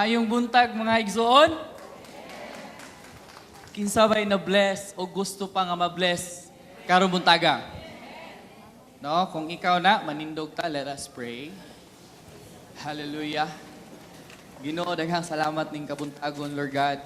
Maayong buntag, mga igsoon. Kinsa bay na bless o gusto pa nga ma-bless karong buntaga? No, kung ikaw na manindog ta, let us pray. Hallelujah. Ginoo, daghang salamat ning kabuntagon, Lord God.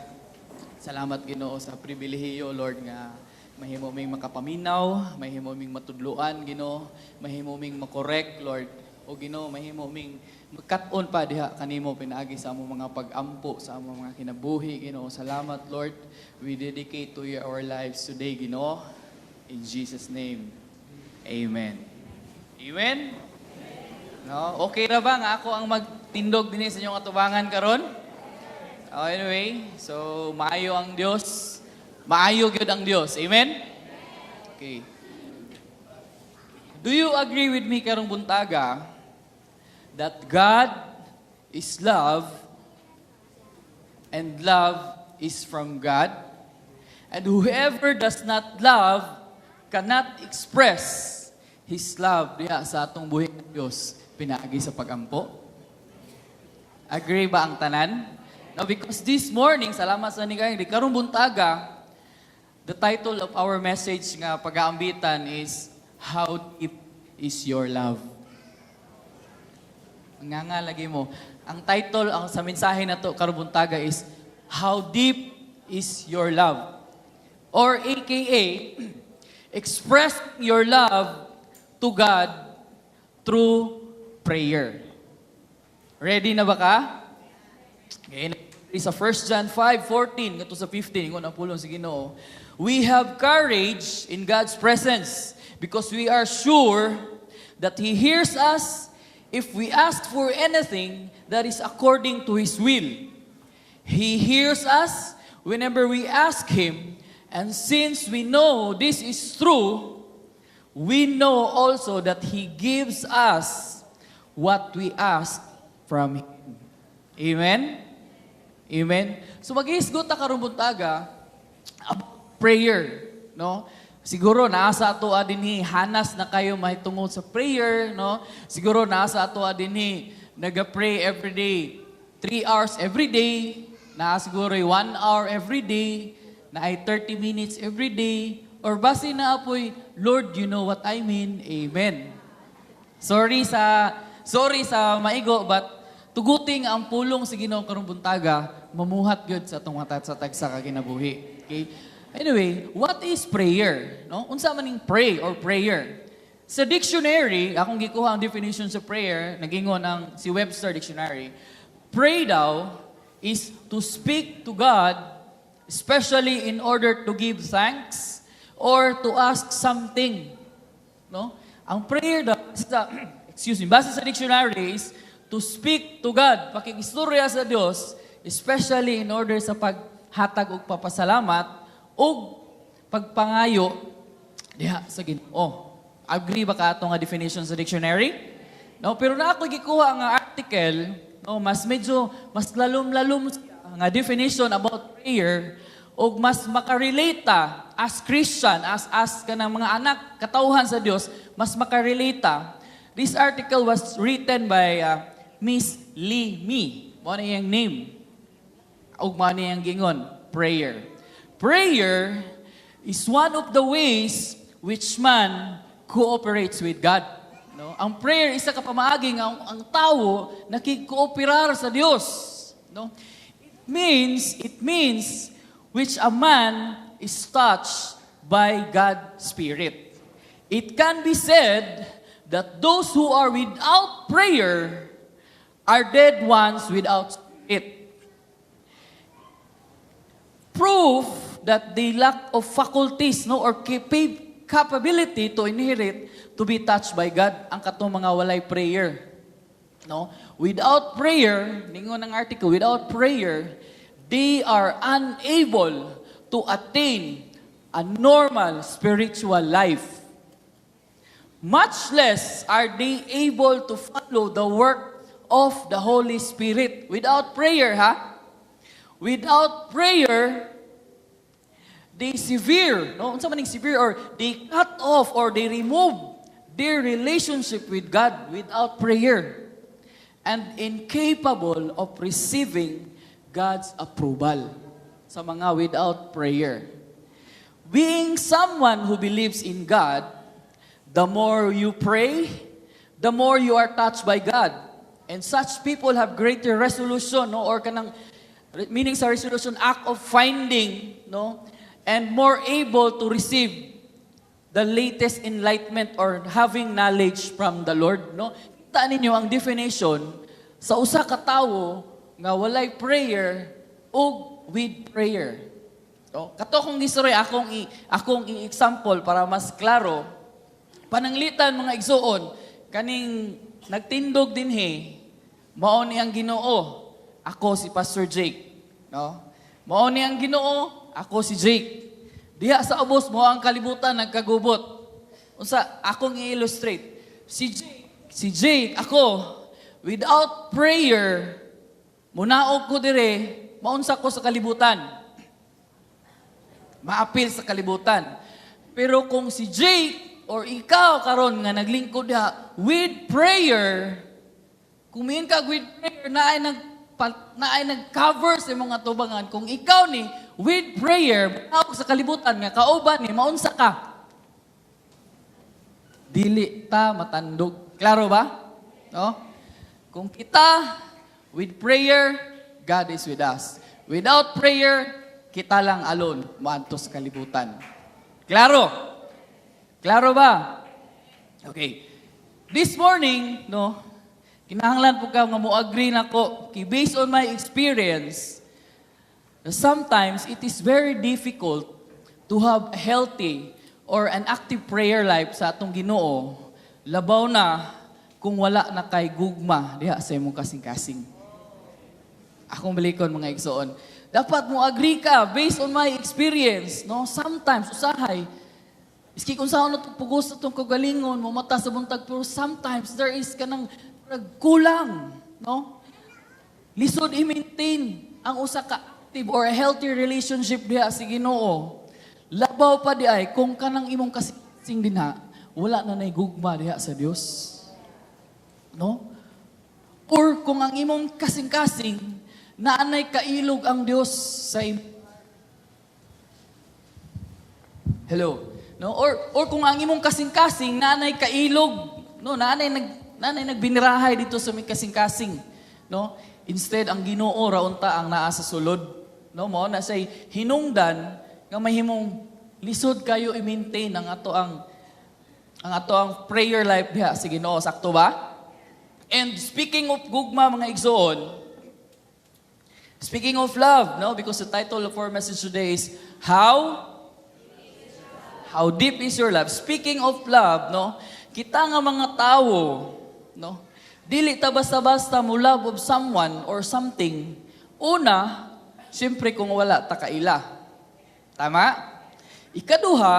Salamat, Ginoo, sa pribilehiyo, Lord, nga mahimo ming makapaminaw, mahimo ming matudluan, Ginoo, mahimo ming makorek, Lord. O Ginoo, mahimo ming magkat-on pa diha kanimo pinaagi sa among mga pag-ampo, sa among mga kinabuhi, Ginoo. Salamat, Lord. We dedicate to you our lives today, Ginoo. In Jesus' name. Amen. Amen. No, okay ra ba nga ako ang magtindog dinhi sa inyong atubangan karon? Oh, anyway, so maayo ang Dios. Maayo gyud ang Dios. Amen? Okay. Do you agree with me karong buntaga that God is love and love is from God? And whoever does not love cannot express his love diha sa atong buhi ng Dios pinaagi sa pagampo. Agree ba ang tanan? No, because this morning, salamat sa ni kayo, di karong buntaga, the title of our message nga pag-aambitan is "How Deep Is Your Love?" Nga nga lagi mo. Ang title ang sa mensahe na to karong buntaga is "How Deep Is Your Love?" Or AKA, express your love to God through prayer. Ready na ba ka? Okay, sa 1 John 5:14 ngadto sa 15, ingon ang pulong sa Ginoo, "We have courage in God's presence because we are sure that He hears us if we ask for anything that is according to His will. He hears us whenever we ask Him, and since we know this is true, we know also that He gives us what we ask from Him." Amen? Amen? So maghisgot ta karong buntaga about prayer, no? Siguro naa sa ato dinhi hanas na kayo mahitungod sa prayer, no? Siguro naa sa ato dinhi naga-pray every day, 3 hours every day, naa siguro 1 hour every day, naay 30 minutes every day, or basi naa poy, "Lord, you know what I mean." Amen. Sorry sa maigo, but tuguting ang pulong sa Ginoo karong buntaga mamuhat gyud sa atong mata sa tagsa ka kinabuhi. Okay? Anyway, what is prayer? No? Unsa man ning pray or prayer? Sa dictionary, akong gikuha ang definition sa prayer, nagingon ang si Webster Dictionary. Pray daw is to speak to God, especially in order to give thanks or to ask something. No? Ang prayer daw, sa, excuse me, base sa dictionary is to speak to God, pakikistorya sa Dios, especially in order sa paghatag og papasalamat og pagpangayo diha sa Ginoo. Agree ba ka ato nga definition sa dictionary? No, pero na ako gikuha nga article, no, mas medyo mas lalom-lalom siya nga definition about prayer og mas makarelate ta as Christian, as kanang mga anak katawhan sa Dios, mas makarelate ta. This article was written by Miss Lee Mi. Mao na iyang name. Ug mao na iyang gingon, prayer. "Prayer is one of the ways which man cooperates with God." No? Ang prayer isa ka pamaagi nga ang tawo nakikooperar sa Dios. No? It means which a man is touched by God's Spirit. It can be said that those who are without prayer are dead ones without spirit. Proof that they lack of faculties, no, or capability to inherit to be touched by God ang katong mga walay prayer. No? Without prayer, ningon ang article, without prayer, they are unable to attain a normal spiritual life. Much less are they able to follow the work of the Holy Spirit. Without prayer, ha? Without prayer, they severe, no? Unsa man ning severe or they cut off or they remove their relationship with God without prayer. and incapable of receiving God's approval sa mga without prayer. Being someone who believes in God, the more you pray, the more you are touched by God. And such people have greater resolution, no, or kanang meaning sa resolution, act of finding, no, and more able to receive the latest enlightenment or having knowledge from the Lord, no? Kita ninyo ang definition sa usa ka tawo nga walay prayer ug with prayer. No? Kato akong gistorya, akong i-example para mas klaro. Pananglitan, mga igsuon, kaning nagtindog dinhi, mao ni ang Ginoo. Ako si Pastor Jake, no? Mao ni ang Ginoo, ako si Jake. Diha sa ubos mao ang kalibutan nagkagubot. Unsa akong i-illustrate? Si Jake, ako, without prayer, munaog ko dire, maunsa ko sa kalibutan? Maapil sa kalibutan. Pero kung si Jake or ikaw karon nga naglingkod diha with prayer, kung miingon ka with prayer, naay nag-cover sa imong atubangan, kung ikaw ni with prayer, munaog sa kalibutan nga kauban ni, maunsa ka? Dili ta matandog. Klaro ba? No? Kung kita with prayer, God is with us. Without prayer, kita lang alone moadto sa kalibutan. Klaro? Klaro ba? Okay. This morning, no, kinahanglan po ka nga mo agree nako kay based on my experience, sometimes it is very difficult to have a healthy or an active prayer life sa atong Ginoo, labaw na kung wala na kay gugma diha sa imong kasing-kasing. Akong balikon, mga igsoon. Dapat mo agree ka based on my experience, no? Sometimes usahay iski kung saan na pugos sa itong kagalingon, mo mata sa buntag, pero sometimes there is kanang kulang, no? Lisod i-maintain ang usa ka active or a healthy relationship diha sa Ginoo. Labaw pa di ay kung kanang imong kasing dinha, wala na nay gugma diha sa Dios. No? Or kung ang imong kasing-kasing, naanay kailog ang Dios sa Hello. No? Or kung ang imong kasing-kasing naanay kailog, no, naanay nagbinirahay dito sa may kasing-kasing, no? Instead ang Ginoo ra unta ang naa sa sulod, no? Mao na say hinungdan nga mahimong lisod kayo i-maintain ang ato ang prayer life diha sa Ginoo. Sakto ba? And speaking of gugma, mga igsoon, speaking of love, no? Because the title of our message today is How Deep Is Your Love? Speaking of love, no? Kita nga mga tao, no? Dili ta basta-basta mo love of someone or something. Una, siyempre kung wala ta kaila. Tama? Ikaduha,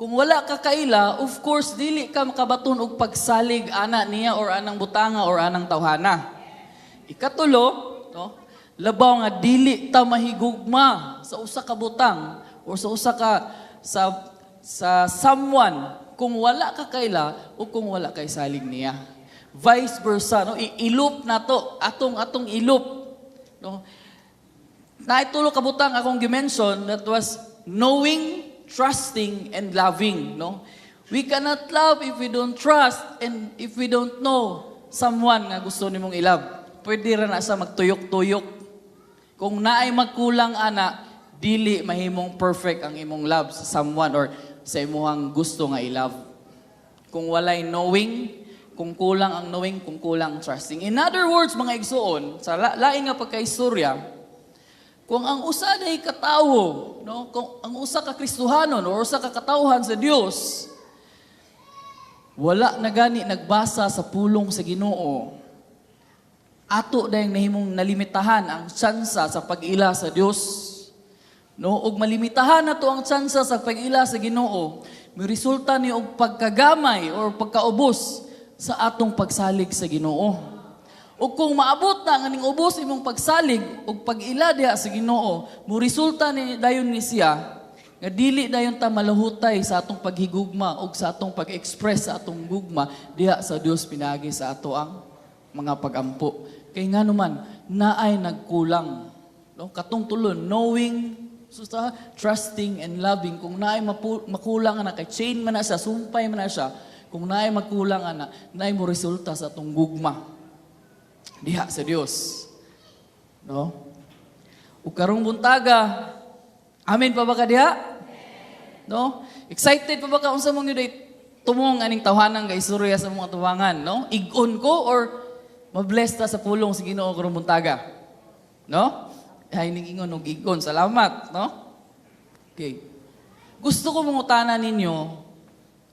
kung wala ka kaila, of course, dili ka makabaton og pagsalig ana niya or anang butanga or anang tawhana. Ikatulo, no? Labaw nga dili ta mahigugma sa usa ka butang or sa usa ka sa someone kung wala ka kaila o kung wala kay salig niya. Vice versa, no? I-loop na to, atong i-loop, no? Naitulo ka butang akong gi-mention, that was knowing, trusting, and loving, no? We cannot love if we don't trust and if we don't know someone nga gusto nimong i-love. Pwede ra na sa magtuyok-tuyok. Kung naay magkulang ana, dili mahimong perfect ang imong love sa someone or sa imuhang gusto nga i-love. Kung walay knowing, kung kulang ang knowing, kung kulang ang trusting. In other words, mga igsuon, sa lain nga pagkaistorya, kung ang usa day katawo, no, kung ang usa ka Kristohanon or usa ka katawhan sa Dios, wala na gani nagbasa sa pulong sa Ginoo, ato dayong nahimong nalimitahan ang tsansa sa pag-ila sa Dios. No, ug malimitahan nato ang tsansa sa pag-ila sa Ginoo, may resulta ni og pagkagamay or pagkaubos sa atong pagsalig sa Ginoo. Ug kung maabot na ang aning ubos imong pagsalig ug pag-ila diha sa Ginoo, mo resulta ni dayon ni siya nga dili dayon ta malahutay sa atong paghigugma ug sa atong pag-express sa atong gugma diha sa Dios pinaagi sa ato ang mga pagampo. Kay nga naman, naay nagkulang. No? Katong tulon, knowing, so sa trusting and loving, kung naay makulang ana, kay chain man na siya, sumpay man na siya, kung naay magkulang ana, naay mo resulta sa atong gugma diha sa Dios. No? Ug karong buntaga, amen pa ba ka diha? No? Excited pa ba ka unsa mong yun tumong aning tawhanang kay istorya sa mga tuwangan, no? Ig-on ko or mabless ta sa pulong sa Ginoo karong buntaga? No? Ay ning ingon og ig-on. Salamat, no? Okay. Gusto ko mangutana ninyo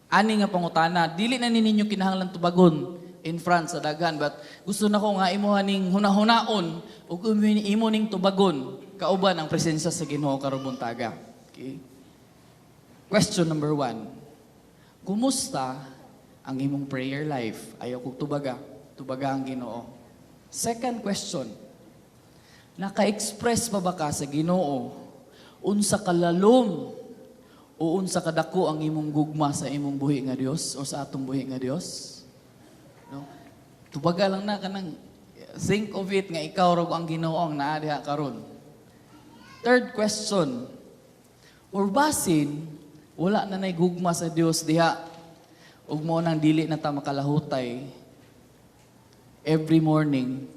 ani nga pangutana. Dili na ni ninyo kinahanglan tubagon in front sa daghan, but gusto na ko nga imo ning hunahunaon ug imo ning tubagon kauban ang presensya sa Ginoo karong buntaga. Okay? Question number 1. Kumusta ang imong prayer life? Ayaw kog tubaga. Tubaga ang Ginoo. Second question. Naka-express pa ba ka sa Ginoo unsa kalalom o unsa kadako ang imong gugma sa imong buhi nga Dios o sa atong buhi nga Dios? No? Tubaga lang na kanang think of it nga ikaw ra ang Ginoo ang naa diha karon. Third question. Or basin wala na nay gugma sa Dios diha ug mo nang dili na ta makalahutay every morning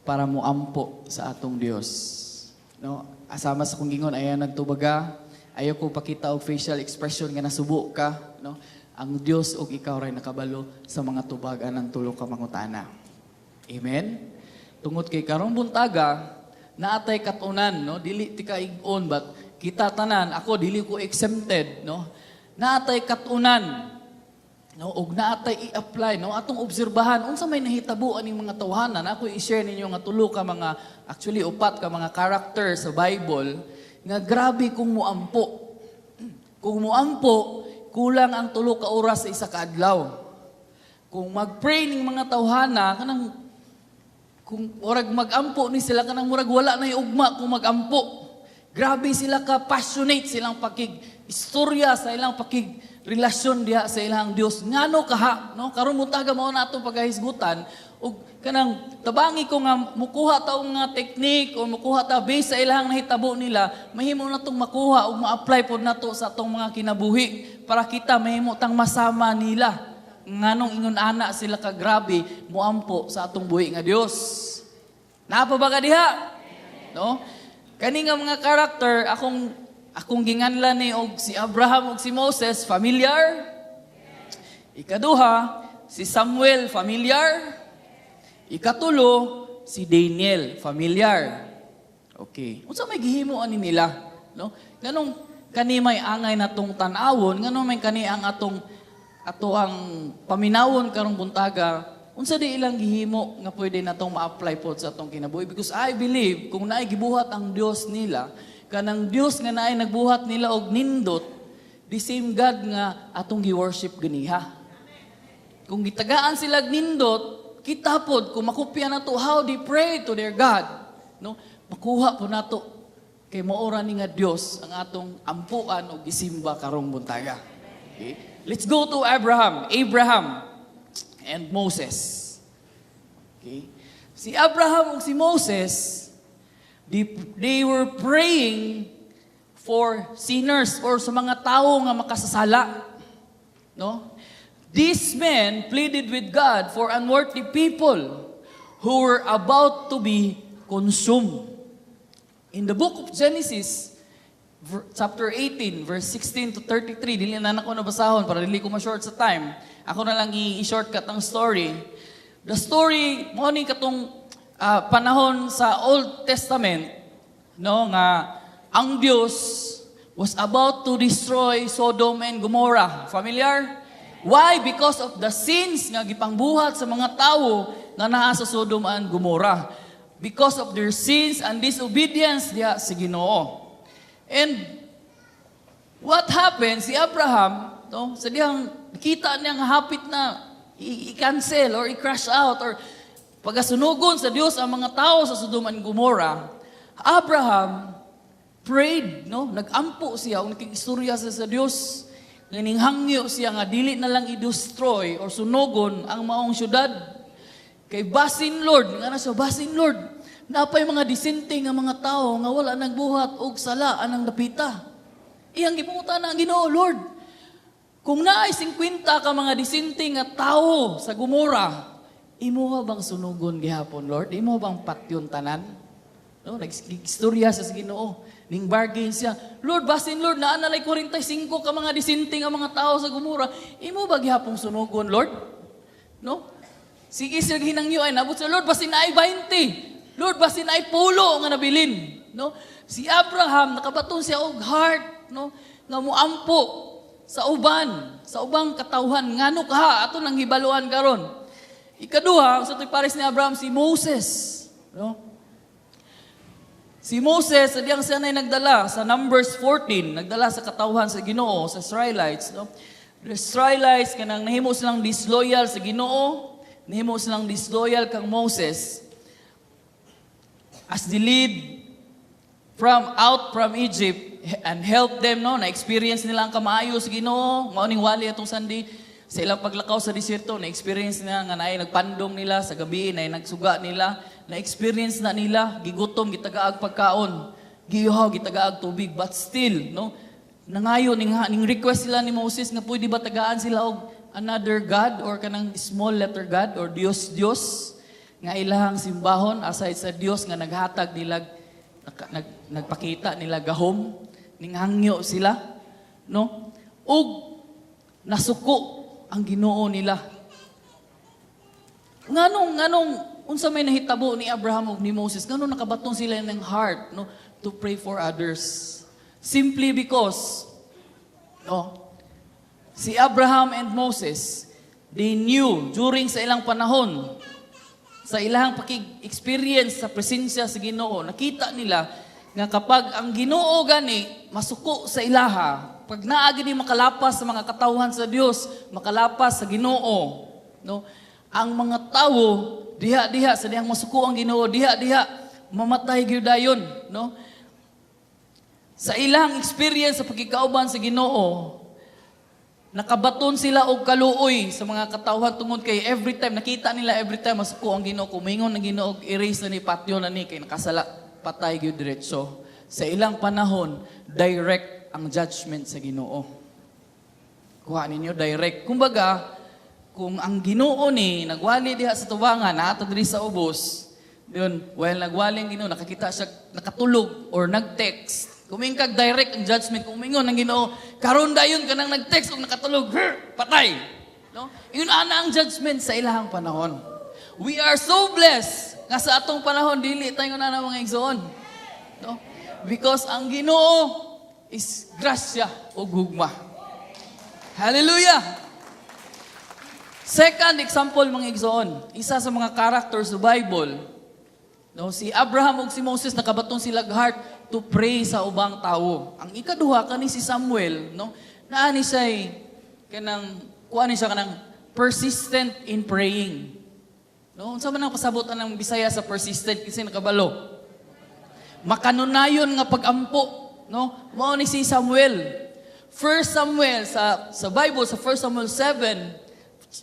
para moampo sa atong Dios. No? Asama sa kong gingon, ayaw nagtubaga, ayaw ko pakita og facial expression nga nasubo ka, no? Ang Dios ug ikaw ray nakabalo sa mga tubag anang tulo ka mangutana. Amen? Tungod kay karong buntaga, naatay katunan, no? Dili ti ka ig-on, but kita tanan, ako dili ko exempted, no? Naatay katunan, no, ug naatay i-apply, no, atong obserbahan unsa may nahitabo aning mga tawhanan. Ako i-share ninyo nga tulo ka mga, actually upat ka mga character sa Bible nga grabe kung muampo. Kung muampo, kulang ang 3 ka oras sa isa ka adlaw. Kung mag-pray ning mga tawhana, kanang kung murag magampo ni sila, kanang murag wala na ugma kung magampo. Grabe sila ka passionate silang pakig istorya sa ilang pakig relasyon diha sa ilang Dios. Ngano kaha, no? Karon buntaga mao na atong pagahisgutan ug kanang tabangi ko nga mukuha ta og nga technique o mukuha ta base sa ilang nahitabo nila, mahimo na tong makuha ug ma-apply pod nato sa atong mga kinabuhi para kita mahimo tang masama nila. Nganong ingon ana sila ka grabe muampo sa atong buhi nga Dios. Naa pa ba ka diha? No? Kani nga mga character akong ginganlan ni og si Abraham ug si Moses, familiar? Ikaduha, si Samuel, familiar? Ikatulo, si Daniel, familiar. Okay. Unsa may gihimo ani nila, no? Nganong kani may angay natong tan-awon, nganong may kani ang atong ato ang paminawon karong buntaga, unsa di ilang gihimo nga pwede natong ma-apply pod sa atong kinabuhi? Because I believe kung naay gibuhat ang Dios nila, kanang Dios nga naay nagbuhat nila og nindot, the same God nga atong gi-worship ganiha. Kung gitagaan sila og nindot, kita pod kung makopya nato how they pray to their God, no? Makuha po nato kay maora ni nga Dios ang atong ampuan og gisimba karong buntaga. Okay? Let's go to Abraham, Abraham and Moses. Okay? Si Abraham ug si Moses, they were praying for sinners or sa mga tao nga makasasala. No? These men pleaded with God for unworthy people who were about to be consumed. In the book of Genesis, chapter 18, verse 16 to 33, dili na nako nabasahon para dili ko ma-short sa time. Ako na lang i-shortcut ang story. The story, mo ni katong panahon sa Old Testament, no, nga ang Dios was about to destroy Sodom and Gomorrah. Familiar? Why? Because of the sins nga gipangbuhat sa mga tawo nga naa sa Sodom and Gomorrah. Because of their sins and disobedience diha sa Ginoo. And what happened, si Abraham, no, sa dihang kita niya nga hapit na i-cancel or i-crash out or pagasunugon sa Dios ang mga tao sa Sodom and Gomorrah, Abraham prayed, no? Nagampo siya, ug nakig-istorya siya sa Dios. Nga ninghangyo siya nga dili na lang i-destroy or sunugon ang maong syudad. Kay basin, Lord, nga na siya, basin, Lord, napay mga disente nga mga tao nga wala nagbuhat og sala anang dapita. Iyang gipangutana ang Ginoo, "Lord, kung naay 50 ka mga disente nga tao sa Gomora, imo bang sunugon gihapon, Lord? Imo bang patyon tanan?" No, nag-istorya sa Ginoo. Ning bargain siya. "Lord, basin, Lord, naa na lay 45 ka mga disente nga mga tao sa Gomora. Imo ba gihapong sunugon, Lord?" No? Sige sila hinangyo ay nabot sa, "Lord, basin naay 20. Lord, basin naay 10 nga nabilin." No? Si Abraham, nakabaton siya og heart, no? Nga muampo sa uban, sa ubang katawhan. Ngano ka ato nang hibaluan karon. Ikaduha, sa to'y pares ni Abraham, si Moses. No? Si Moses, sa diyang siya na nagdala sa Numbers 14, nagdala sa katawhan sa Ginoo, sa Israelites. No? The Israelites, kanang nahimo silang disloyal sa Ginoo, nahimo silang disloyal kang Moses, as the lead from out from Egypt and help them, no, na experience nila ang kamaayo sa Ginoo. Mao ning wali atong Sunday sa ilang paglakaw sa disyerto. Na experience nila nga naay nagpandong nila sa gabi, naay nagsuga nila. Na experience na nila gigutom, gitagaag pagkaon, giyuhaw, gitagaag tubig, but still, no, nangayo ning request sila ni Moses nga pwede ba tagaan sila og another god or kanang small letter god or Dios Dios nga ilahang simbahon aside sa Dios nga naghatag nila, nagpakita nila gahom. Ninghangyo sila, no, ug nasuko ang Ginoo nila. Nganong unsa may nahitabo ni Abraham ug ni Moses? Nganong nakabaton sila ng heart, no, to pray for others? Simply because, no, si Abraham and Moses, they knew during sa ilang panahon, sa ilang pakig-experience sa presensya sa Ginoo, nakita nila nga kapag ang Ginoo gani masuko sa ilaha, pag naa gani makalapas sa mga katawhan sa Dios, makalapas sa Ginoo, no? Ang mga tawo diha-diha sa dihang masuko ang Ginoo, diha-diha mamatay gyud dayon, no? Sa ilang experience sa pagkikauban sa Ginoo, nakabaton sila og kaluoy sa mga katawhan tungod kay every time nakita nila, every time masuko ang Ginoo, kumingon ang Ginoo, erase na ni, patyo na ni kay nakasala, patay gyud diretso. Sa ilang panahon, direct ang judgment sa Ginoo. Kuha ninyo, direct. Kumbaga, kung ang Ginoo ni nagwali diha sa tubangan, naa diri sa ubos, yun, while nagwali ang Ginoo, nakakita siya nakatulog or nag-text. Kumingkag direct ang judgment, kung mingon ang Ginoo, "Karon dayon kanang nag-text og nakatulog, her, patay." No? Yun ana ang judgment sa ilahang panahon. We are so blessed nga sa atong panahon dili tayo na mga igsoon. No? Because ang Ginoo is grasya ug gugma. Hallelujah! Second example, mga igsoon, isa sa mga characters sa Bible, no, si Abraham ug si Moses, nakabaton sila heart to pray sa ubang tawo. Ang ikaduha kani si Samuel, no, naa ni siya kanang kuan ni siya kanang persistent in praying. No, unsa man ang pasabot ang Bisaya sa persistent, kasi nakabalo? Makanunayon nga pagampo, no? Mao ni si Samuel. First Samuel sa Bible, sa 1 Samuel 7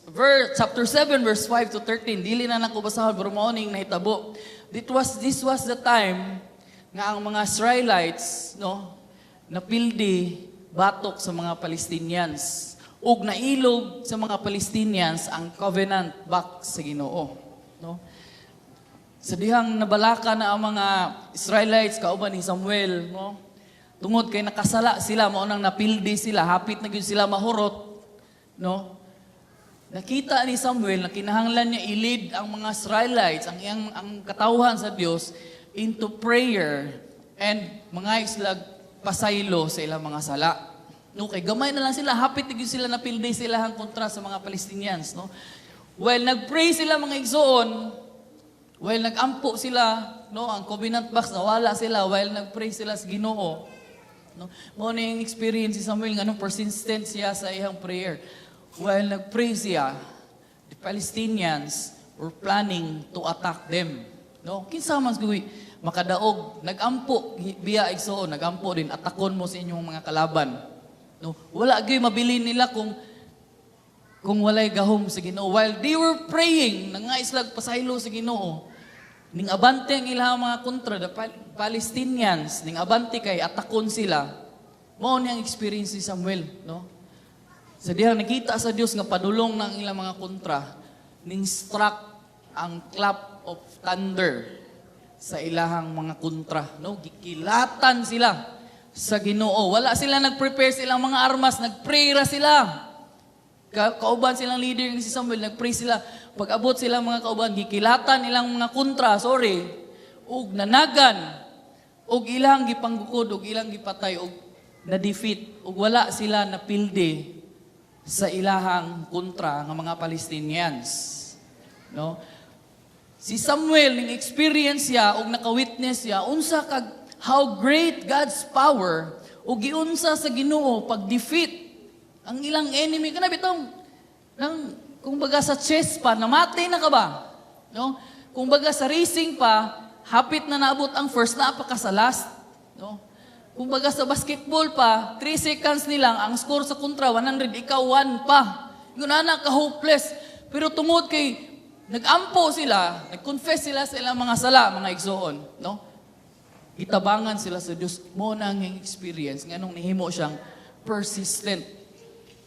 verse, chapter 7 verse 5 to 13, dili na nako basahon pero mao ning nahitabo. This was the time nga ang mga Israelites, no, napildi batok sa mga Palestinians ug nailog sa mga Palestinians ang covenant box sa Ginoo, no? Sa dihang nabalaka na ang mga Israelites kauban ni Samuel, no, tungod kay nakasala sila, mao nang napildi sila, hapit na gyud sila mahurot, no? Nakita ni Samuel na kinahanglan niya i-lead ang mga Israelites, ang iyang ang katawhan sa Dios, into prayer and mga islag pasaylo sa ilang mga sala. No, kay gamay na lang sila, hapit na gyud sila napildi sila ang kontra sa mga Palestinians, no? While nagpray sila, mga igsoon, while nagampo sila, no, ang covenant box nawala sila while nagpray sila sa Ginoo. No? Mao na yung experience si Samuel nganong persistent siya sa iyang prayer. While nagpray siya, the Palestinians were planning to attack them. No? Kinsa man siguro makadaog, nagampo biya, igsoon, nagampo din, atakon mo sa inyong mga kalaban. No? Wala gyud mabilin nila kung kung walay gahom sa Ginoo. While they were praying, nangay sila pasaylo sa Ginoo. Ning abante ang ilang mga kontra, the Palestinians, ning abante kay atakon sila. Mao ni ang experience ni Samuel, no? Sa diha nakita sa Dios nga padulong ng ilang mga kontra, ning struck ang clap of thunder sa ilahang mga kontra, no? Gikilatan sila sa Ginoo. Wala sila nag-prepare sa ilang mga armas, nag-pray ra sila. Kauban silang leader nga si Samuel, nag-pray sila. Pag abot sila mga kauban, gikilatan ilang mga kontra, sorry, ug nanagan, ug ilang gipanggukod, ug ilang gipatay, ug na-defeat, ug wala sila napilde sa ilahang kontra nga mga Palestinians. No? Si Samuel, ning experience siya ug naka-witness siya unsa kag how great God's power ug giunsa sa Ginoo pag-defeat ang ilang enemy. Kana bitong nang kung baga sa chess pa, namati na ka ba? No? Kung baga sa racing pa, hapit na naabot ang first, naa pa ka sa last. No? Kung baga sa basketball pa, 3 seconds nilang, ang score sa kontra, 100, ikaw 1 pa. Yun na ka hopeless. Pero tungod kay nag-ampo sila, nag-confess sila sa ilang mga sala, mga igsoon, no? Gitabangan sila sa Diyos. Mao na ang experience nganong nihimo siyang persistent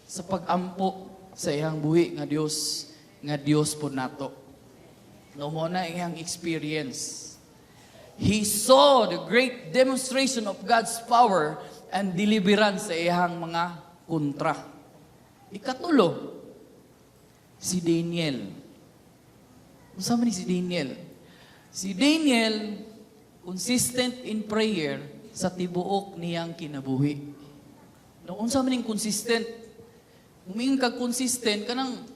sa pag-ampo sa iyang buhi nga Dios po nato. No, mao na iyang experience. He saw the great demonstration of God's power and deliverance sa iyang mga kontra. Ikatulo, si Daniel. Unsa man ni si Daniel? Si Daniel, consistent in prayer sa tibuok niyang kinabuhi. No, unsa man ning consistent? Muingon kag consistent kanang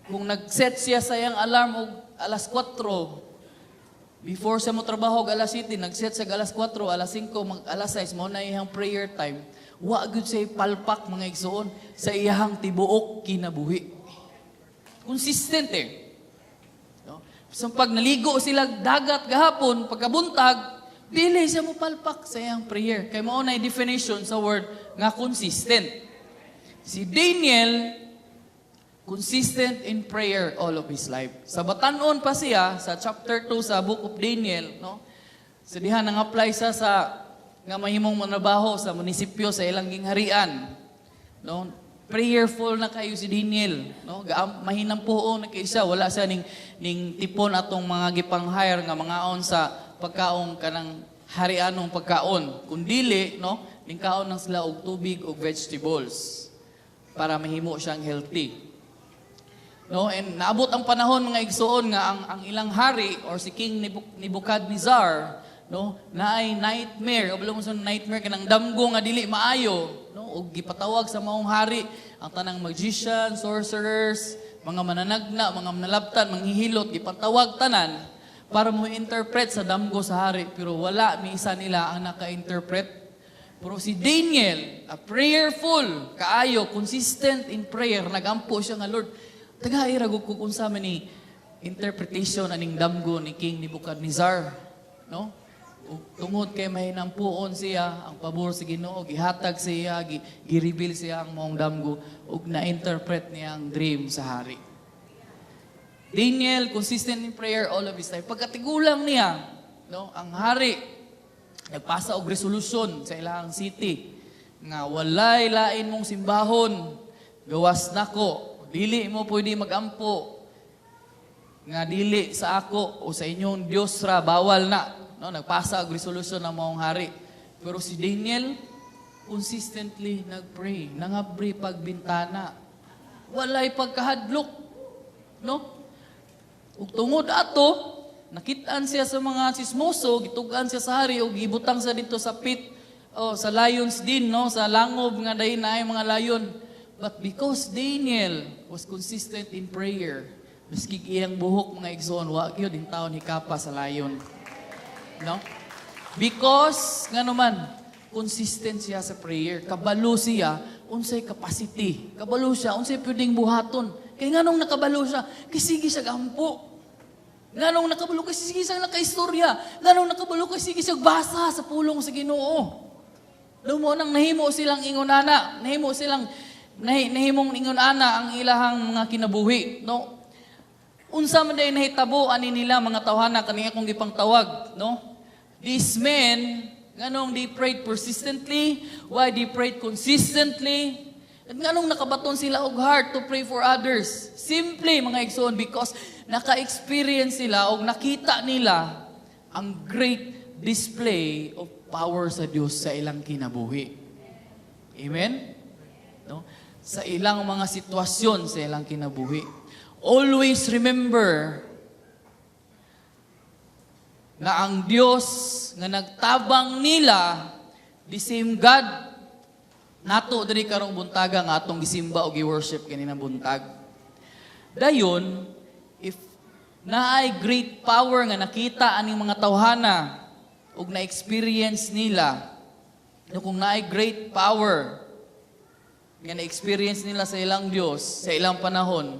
kung nag-set siya sa iyang alarm og alas 4, before siya mo trabaho og alas 7, nag-set siya og alas 4, alas 5, mag alas 6, mao na iyang prayer time. Wa gyud siya palpak, mga igsoon, sa iyang tibuok kinabuhi. Consistent eh. No? So pag naligo sila dagat gahapon, pagkabuntag, dili siya mo palpak sa iyang prayer. Kay mao na definition sa word nga consistent. Si Daniel, consistent in prayer all of his life. Sa batanon pa siya, sa chapter 2 sa Book of Daniel, no? So diha nang apply siya sa nga mahimong manrabaho sa munisipyo sa ilang gingharian. No? Prayerful na kayo si Daniel, no? Mahinampuon na kayo siya, wala siya ning tipon atong mga gipang-hire nga mangaon sa pagkaon kanang harianong pagkaon. Kung dili, no, ning kaon nang sila og tubig og vegetables para mahimo siyang healthy. No, and naabot ang panahon, mga igsoon, nga ang ilang hari or si King Nebuchadnezzar, no, naay nightmare. Kabalo mo sa nightmare, kanang damgo nga dili maayo, no, ug gipatawag sa maong hari ang tanang magician, sorcerers, mga mananagna, mga manalabtan, manghihilot, gipatawag tanan para mo interpret sa damgo sa hari, pero wala ni isa nila ang naka-interpret. Pero si Daniel, a prayerful, kaayo, consistent in prayer, nagampo siya nga, "Lord, tagai ra gud ko kung unsa man ni interpretation aning damgo ni King Nebuchadnezzar." No? Ug tungod kay mahinampuon siya, ang pabor sa Ginoo, gihatag siya, gi-reveal siya ang maong damgo, ug na-interpret niya ang dream sa hari. Daniel, consistent in prayer all of his life. Pagkatigulang niya, no, ang hari, nagpasa og resolusyon sa ilang city nga walay lain mong simbahon gawas nako, dili mo pwede magampo nga dili sa ako o sa inyong Dios ra, bawal na, no? Nagpasa og resolusyon ang maong hari, pero si Daniel consistently nagpray, nangabri pag bintana, walay pagkahadlok, no? Ug tungod ato, nakitaan siya sa mga sismoso, gitugan siya sa hari ug gibutang siya dito sa pit o sa lions den, no, sa langob nga dahil na ay mga lion. But because Daniel was consistent in prayer, miski iyang buhok, mga igsoon, wa gyud intawon hikapa sa lion. No? Because nga naman, consistent siya sa prayer. Kabalo siya unsay capacity. Kabalo siya unsay pwedeng buhaton. Kay nganong nakabalo siya? Kay sige siya gampo. Nganong nakabalo? Kay sige siya nakaistorya. Nganong nakabalo? Kay sige siya basa sa pulong sa Ginoo. Mao nang nahimo silang ingonana, nahimo silang Nahimong ingon ana ang ilahang mga kinabuhi, no? Unsa man day nahitabo ani nila, mga tawhana, kani akong gipangtawag, no? These men, nganong they prayed persistently, why they prayed consistently, at nganong nakabaton sila og heart to pray for others? Simply, mga igsoon, because naka-experience sila og nakita nila ang great display of power sa Dios sa ilang kinabuhi. Amen? No? Sa ilang mga sitwasyon sa ilang kinabuhi. Always remember na ang Dios nga nagtabang nila, the same God nato diri karong buntaga nga atong gisimba o gi-worship kanina buntag. Dayon, if naay great power nga nakita aning mga tawhana ug na-experience nila, no, kung naay great power nga na-experience nila sa ilang Dios sa ilang panahon,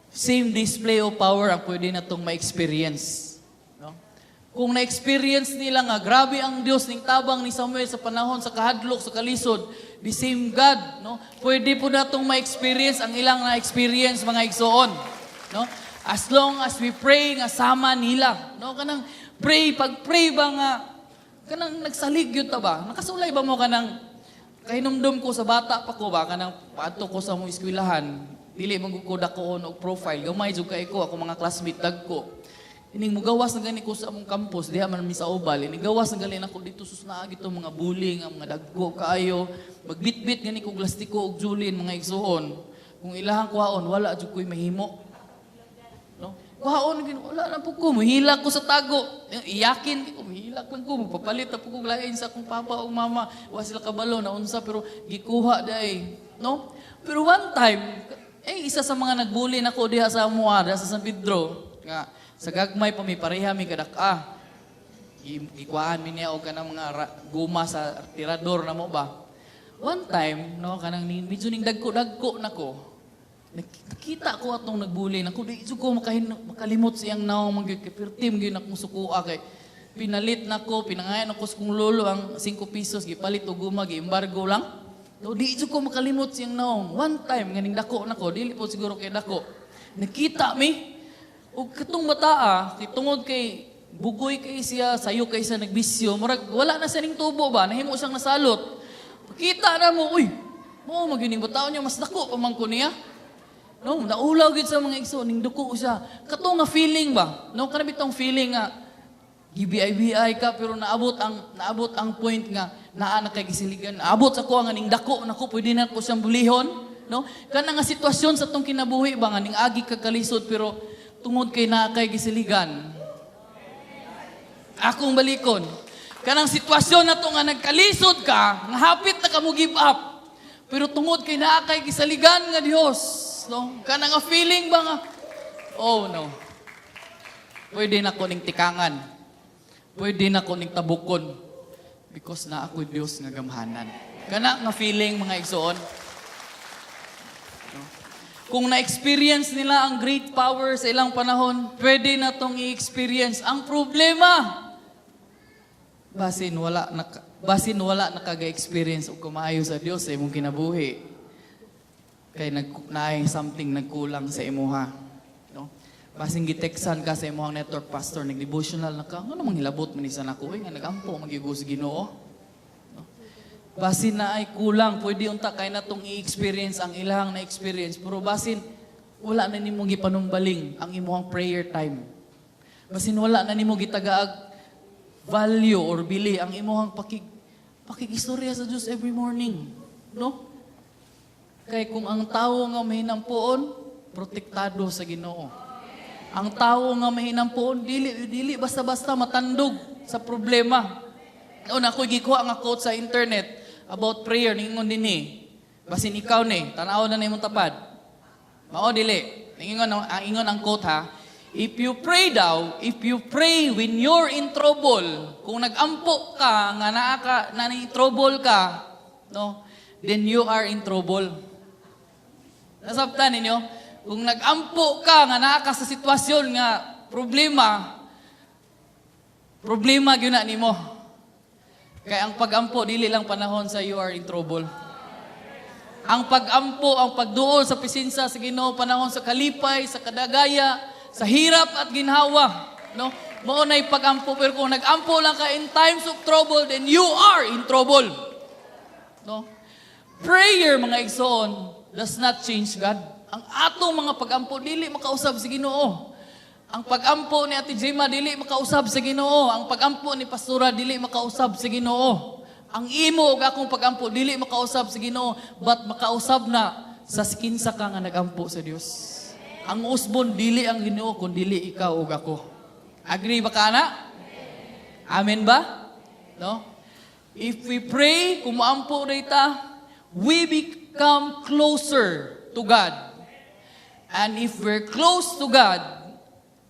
same display of power ang pwede natong ma-experience. No? Kung na-experience nila nga grabe ang Dios ning tabang ni Samuel sa panahon sa kahadlok, sa kalisod, the same God, no? Pwede po natong ma-experience ang ilang na-experience, mga igsoon, no? As long as we pray nga sama nila, no? Kanang pray, pag pray ba nga kanang nagsalig yun ta ba? Nakasulay ba mo kanang kahinumdum ko sa bata pa ko ba, kanang paadto ko sa mong eskwelahan, dili man gud ko dakoon og profile, gamay jud kay ko, ako mga classmate dagko. Ining mugawas na gani ko sa among campus, diha man mi sa Obal, ining gawas na gani nako dito, sus, naa gito mga bullying, ang mga dagko kaayo. Magbitbit gani ko lastiko og julin, mga igsuon. Kung ilahang kuhaon, wala jud ko'y mahimo. No? Kuhaon gin wala na po ko, muhilak ko sa tago. Iyakin ko, muhilak lang ko, magpapalit na po ko lain sa akong papa o mama. Wa sila kabalo na unsa, pero gikuha day, no? Pero one time, eh, isa sa mga nagbully nako diha sa amoa, diha sa San Pedro, nga sa gagmay pa mi, pareha mi kadak-a. Gikuhaan mi niya og kanang mga guma sa tirador na mo ba. One time, no, kanang medyo ning dagko-dagko nako. Nakita ko atong nagbully nako, di jud ko makalimot sa iyang nawong man gyud, kay perti man gyud akong sukua, kay pinalit nako, pinangayan ako sa kong lolo ang 5 pesos, gipalit og guma, giembargo lang. No, di jud ko makalimot sa iyang nawong. One time nganing dako nako, dili po siguro kay dako. Nakita mi og katong bataa, kay tungod kay bugoy kay siya, sayo kay siya nagbisyo, murag wala na siya ning tubo ba, nahimo siyang nasalot. Kita na mo, uy, mo magyuning bataon niya, mas dako pa man ko niya. No, naulaw gid sa mga igso, ning duko siya. Kato nga feeling ba? No, kana bitong feeling nga gi-BI ka, pero naabot ang point nga naa na kay gisiligan. Naabot sa ko nga ning dako nako, pwede na ko siyang bulihon, no? Kana nga sitwasyon sa tong kinabuhi ba nga ning agi ka kalisod, pero tungod kay naa kay gisiligan. Akong balikon. Kanang sitwasyon na to nga nagkalisod ka, nga hapit na ka mo give up. Pero tungod kay naa kay gisaligan nga Dios, no? Kana nga feeling ba nga, oh no. Pwede na ko ning tikangan. Pwede na ko ning tabukon. Because naa ako'y Dios nga gamhanan. Kana nga feeling, mga igsoon. No? Kung na-experience nila ang great power sa ilang panahon, pwede na tong i-experience. Ang problema, basin wala nakaga-experience og kumaayo sa Dios sa imong kinabuhi. Kay naay something nagkulang sa imuha. No? Basin giteksan ka sa imong network pastor, nag-devotional na ka, ano mang hilabot man ni sa nako, eh, nga nagampo magyugo sa Ginoo. No? Basin na ay kulang, pwede unta kay natong i-experience ang ilahang na-experience, pero basin wala na nimo gipanumbaling ang imong prayer time. Basin wala na nimo gitagaag value or bili ang imong pakikistorya sa Dios every morning. No? Kay kung ang tawo nga mahinampuon, protektado sa Ginoo. Ang tawo nga mahinampuon, dili dili basta-basta matandog sa problema. Una ako gikuha nga quote sa internet about prayer, ningon dinhi. Basin ikaw ni, tanaw na nimong tapad. Mao dili. Ningon ang ingon ang quote ha. If you pray daw, if you pray when you're in trouble, kung nagampo ka nga naa ka na in trouble ka, no? Then you are in trouble. Nasabtan ninyo? Kung nagampo ka nga naa ka sa sitwasyon nga problema, problema gyud na nimo. Kay ang pagampo dili lang panahon sa you are in trouble. Ang pag-ampo, ang pagduol sa presensya sa Ginoo panahon sa kalipay, sa kadagaya, sa hirap at ginhawa, no? Mao na'y pag-ampo, pero kung nag-ampo lang ka in times of trouble, then you are in trouble. No? Prayer, mga igsoon, does not change God. Ang atong mga pag-ampo dili makausab sa Ginoo. Ang pag-ampo ni Ate Gemma dili makausab sa Ginoo. Ang pag-ampo ni Pastora dili makausab sa Ginoo. Ang imo ug akong pag-ampo dili makausab sa Ginoo, but makausab na sa kinsa ka nga nagampo sa Dios. Ang usbon dili ang Ginoo kun dili ikaw ug ako. Agree ba ka na? Amen ba? No? If we pray, kung moampo ta, we become closer to God. And if we're close to God,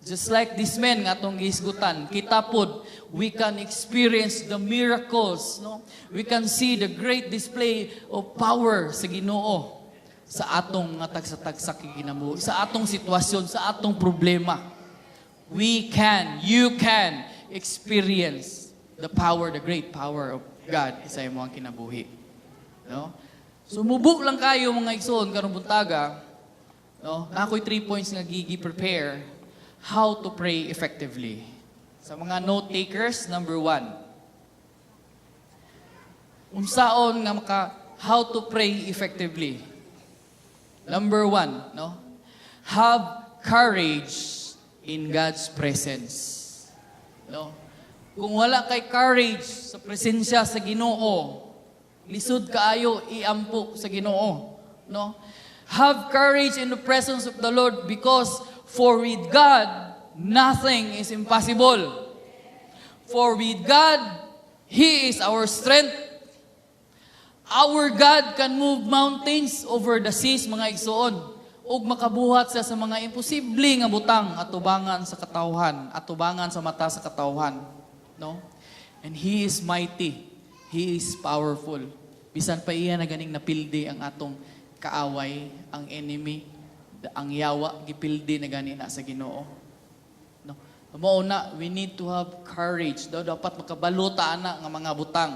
just like this man nga atong gihisgutan, kita pod, we can experience the miracles, no? We can see the great display of power sa Ginoo sa atong nga tagsa-tagsa kinabuhi, sa atong sitwasyon, sa atong problema. We can, you can experience the power, the great power of God sa imong kinabuhi. No? So mubo lang kayo, mga igsoon, karong buntaga, no? Naa ko'y 3 points nga gi-prepare how to pray effectively. Sa mga note takers, number 1. Unsaon nga maka how to pray effectively? Number 1, no? Have courage in God's presence. No? Kung wala kay courage sa presensya sa Ginoo, lisod kaayo iampo sa Ginoo, no? Have courage in the presence of the Lord because for with God nothing is impossible. For with God, He is our strength. Our God can move mountains over the seas, mga igsoon, ug makabuhat siya sa mga imposible nga butang atubangan sa katawhan, atubangan sa mata sa katawhan, no? And He is mighty. He is powerful. Bisan pa iya na ganing napildi ang atong kaaway, ang enemy, ang yawa, gipildi na gani na sa Ginoo. No? Mao na, we need to have courage. Daw dapat makabalo ta ana nga mga butang.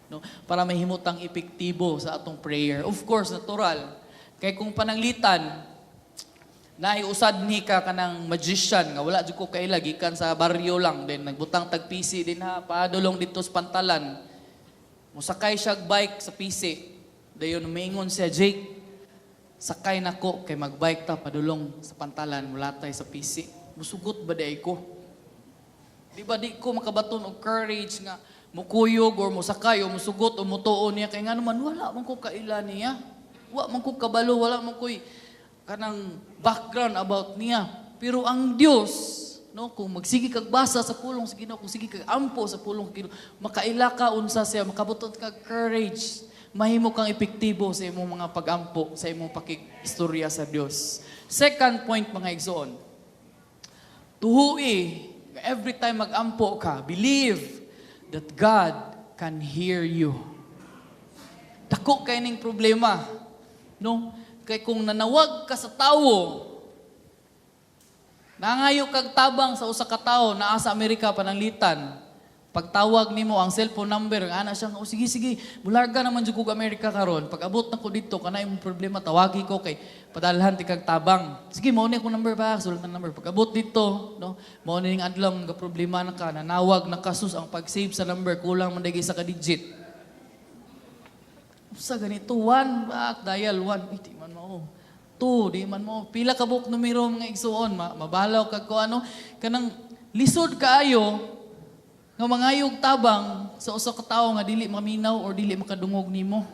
No? Para mahimutang epektibo sa atong prayer. Of course, natural. Kay kung pananglitan, naiusad ni ka kanang magician nga wala jud ko kaila, gikan sa baryo lang, then nagbutang tag PC din ha, padulong dito sa pantalan, musakay siya bike sa PC, dayon moingon siya, "Jake, sakay nako kay magbike ta padulong sa pantalan, mulatay sa PC." Musugot ba diay ko? Di ba di ko makabaton og courage nga mukuyog or musakay o musugot o mutuo niya, kay ngano man wala man ko kaila niya? Wa man ko kabalo, wala man ko'y kanang background about niya. Pero ang Dios, no, kung magsige kag basa sa pulong sa Ginoo, kung sige kag ampo sa pulong sa Ginoo, makaila ka unsa siya, makabuton kag courage, mahimo kang epektibo sa imong mga pagampo, sa imong pakig-istorya sa Dios. Second point, mga igsoon, tuhui, every time magampo ka, believe that God can hear you. Dako kay ning problema. No? Kay kung nanawag ka sa tawo, nangayo kag tabang sa usa ka tawo naa sa Amerika pananglitan, pagtawag nimo ang cellphone number, ana siya, "Oh, sige, sige, mularga naman jud kog Amerika karon. Pag abot na ko dito, kana imong problema, tawagi ko kay padalhan ti kag tabang. Sige, mao ni akong number ba, sulat na number." Pag abot dito, no, mao ni ning adlaw nga problema na ka, nanawag na kasus ang pag-save sa number, kulang man isa ka digit. Sa ganito, one, back, dial, one, eh, di man mao. Two, di man mao. Pila ka buok numero, mga igsuon, mabalaw kag ko ano, kanang lisod kaayo nga mangayog tabang sa usa ka tawo nga dili maminaw or dili makadungog nimo.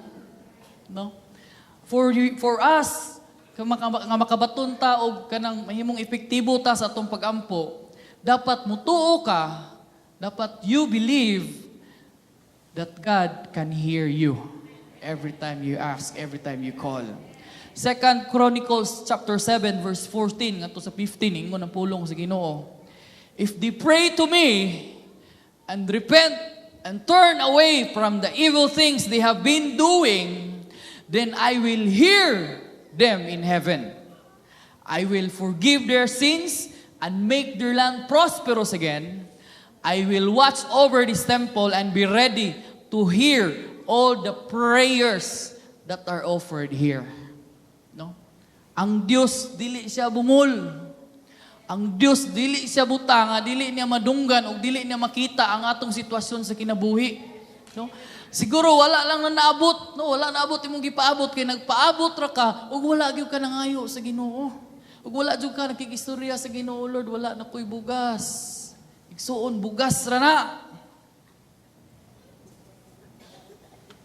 No? For us, nga makabaton ta og kanang mahimong epektibo ta sa atong pagampo, dapat mutuo ka, dapat you believe that God can hear you every time you ask, every time you call. Second Chronicles chapter 7 verse 14 ngadto sa 15, ingon ang pulong sa Ginoo. "If they pray to me and repent and turn away from the evil things they have been doing, then I will hear them in heaven. I will forgive their sins and make their land prosperous again. I will watch over this temple and be ready to hear all the prayers that are offered here. No? Ang Dios, dili siya bungol. Ang Dios, dili siya buta nga dili niya madunggan o dili niya makita ang atong sitwasyon sa kinabuhi. No? Siguro wala lang na naabot, no? Wala naabot imong gipaabot kay nagpaabot ra ka ug wala gyud ka nangayo sa Ginoo. Ug wala jud ka nakikistorya sa Ginoo, "Lord, wala na ko'y bugas. Igsuon, bugas ra na."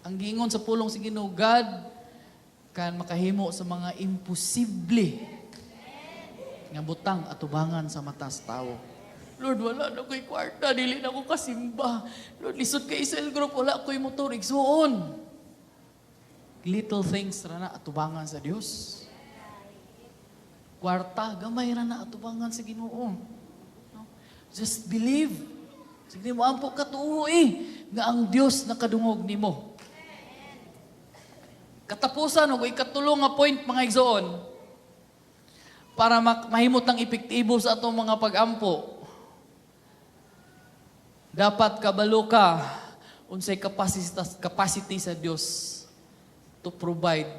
Ang giingon sa pulong sa Ginoo, God kan makahimo sa mga imposible nga butang atubangan sa mata sa tawo. "Lord, wala na ko'y kwarta, dili na ko kasimba. Lord, lisod kay cell group, wala ko'y motor, igsuon." Little things ra na atubangan sa Dios. Kwarta, gamay ra na atubangan sa Ginoo. No? Just believe. Sige mo ampo ka tuo eh, nga ang Dios nakadungog nimo. Katapusan og ikatulo nga point, mga igsoon, para mahimot ang epektibo sa atong mga pagampo. Dapat kabalo ka unsay capacity sa Dios to provide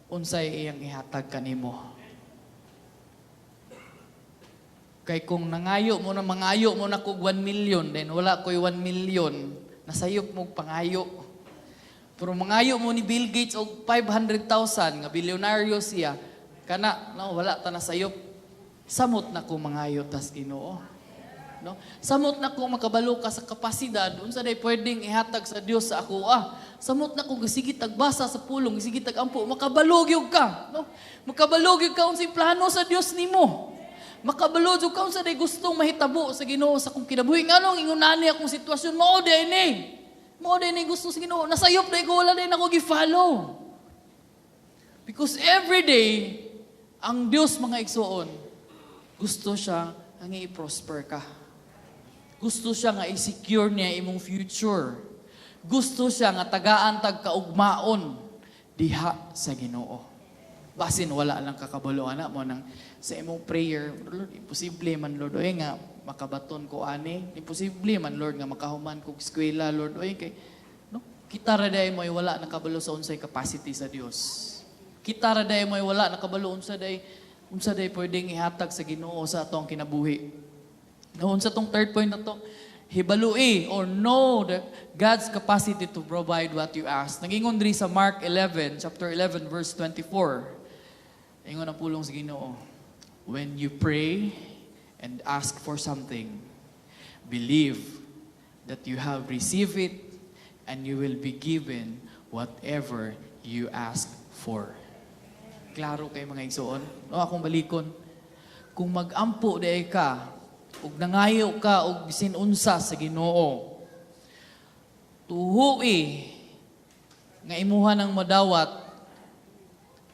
unsay iyang ihatag kanimo. Kay kung nangayo mo na mangayo mo na kog 1 million, then wala ko'y 1 million, nasayop mo pangayo. Pero mangayo mo ni Bill Gates og 500,000 nga bilyonaryo siya, kana no, wala ta nasayop. Samot na ko mangayo tas Ginoo. No? Samot na ko makabalo ka sa kapasidad unsa day pwedeng ihatag sa Dios sa ako ah. Samot na ko sige tagbasa sa pulong, sige tag-ampo, makabalo gyud ka, no? Makabalo gyud ka unsay plano sa Dios nimo. Makabalo jud ka unsa day gustong mahitabo sa Ginoo sa akong kinabuhi. Nganong ingon ani akong sitwasyon, mao day ni. Mao day ni gusto sa Ginoo. Nasayop day ko, wala day nako gi-follow. Because every day ang Dios, mga igsuon, gusto siya ang i-prosper ka. Gusto siya nga i-secure niya imong future. Gusto siya nga tagaan tag kaugmaon diha sa Ginoo. Basin wala lang kakabalo ana mo nang sa imong prayer, "Lord, imposible man, Lord, oy, nga makabaton ko ani. Imposible man, Lord, nga makahuman kog eskwela, Lord, oy," kay no, kita ra day mo ay wala nakabalo sa unsay capacity sa Dios. Kita ra day mo ay wala nakabalo unsa day pwedeng ihatag sa Ginoo sa atong kinabuhi. Noon sa tong third point na to, hibalui or know the God's capacity to provide what you ask. Nagingon diri sa Mark 11, chapter 11, verse 24. Ingon ang pulong sa Ginoo, "When you pray and ask for something, believe that you have received it and you will be given whatever you ask for." Klaro kay, mga igsoon. No, akong balikon. Kung magampo day ka, ug nangayo ka og bisin unsa sa Ginoo, tuhui nga imuha ng madawat